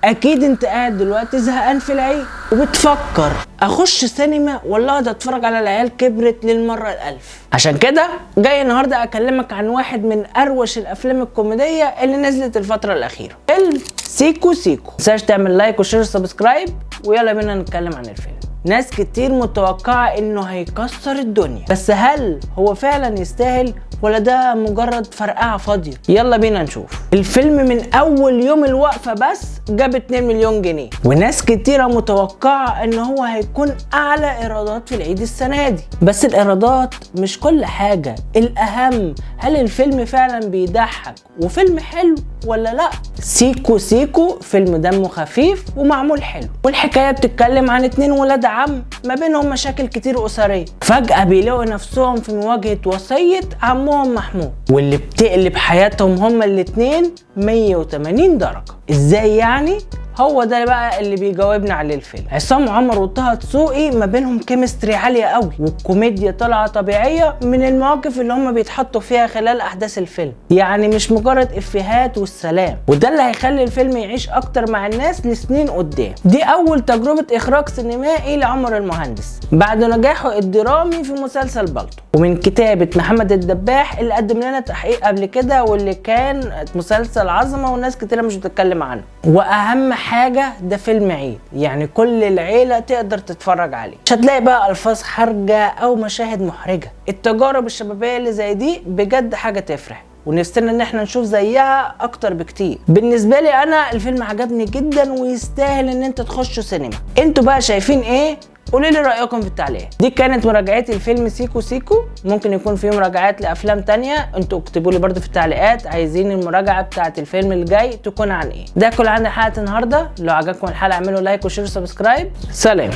اكيد انت قاعد دلوقتي زهقان في العيد وبتفكر اخش سينما ولا اقعد اتفرج على العيال كبرت للمرة الالف. عشان كده جاي النهارده اكلمك عن واحد من اروش الافلام الكوميدية اللي نزلت الفترة الاخيرة، فيلم سيكو سيكو. متنساش تعمل like و share و subscribe، ويلا بينا نتكلم عن الفيلم. ناس كتير متوقعة انه هيكسر الدنيا، بس هل هو فعلا يستاهل ولا ده مجرد فرقعة فاضية؟ يلا بينا نشوف. الفيلم من اول يوم الوقفة بس جاب 2 مليون جنيه، وناس كتيرة متوقعة ان هو هيكون اعلى ايرادات في العيد السنة دي. بس الايرادات مش كل حاجة، الاهم هل الفيلم فعلا بيضحك وفيلم حلو ولا لا؟ سيكو سيكو فيلم دمه خفيف ومعمول حلو، والحكاية بتتكلم عن 2 ولاد عم ما بينهم مشاكل كتير أسرية، فجأة بيلاقوا نفسهم في مواجهة وصية عمهم محمود واللي بتقلب حياتهم هما الاتنين 180 درجة. ازاي يعني؟ هو ده بقى اللي بيجاوبنا عليه الفيلم. عصام عمر وطه دسوقي ما بينهم chemistry عالية قوي، والكوميديا طالعة طبيعية من المواقف اللي هم بيتحطوا فيها خلال أحداث الفيلم، يعني مش مجرد إفيهات والسلام، وده اللي هيخلي الفيلم يعيش أكتر مع الناس لسنين قدام. دي أول تجربة إخراج سينمائي لعمر المهندس بعد نجاحه الدرامي في مسلسل بالطو، ومن كتابة محمد الدباح اللي قدم لنا تحقيق قبل كده واللي كان مسلسل عظمة والناس كتيرة مش بتتكلم عنه. وأهم حاجة ده فيلم عيد، يعني كل العيلة تقدر تتفرج عليه، مش هتلاقي بقى ألفاظ خارجة أو مشاهد محرجة. التجارب الشبابية اللي زي دي بجد حاجة تفرح، ونستنى ان احنا نشوف زيها اكتر بكتير. بالنسبة لي انا الفيلم عجبني جدا ويستاهل ان انت تخشه سينما. انتوا بقى شايفين ايه؟ قولوا لي رأيكم في التعليقات. دي كانت مراجعتي لفيلم سيكو سيكو، ممكن يكون في مراجعات لأفلام تانية، انتوا اكتبوا لي برضو في التعليقات عايزين المراجعة بتاعت الفيلم الجاي تكون عن ايه. ده كل عندي حلقة النهاردة، لو عجبكم الحلقة اعملوا like و share و subscribe. سلام.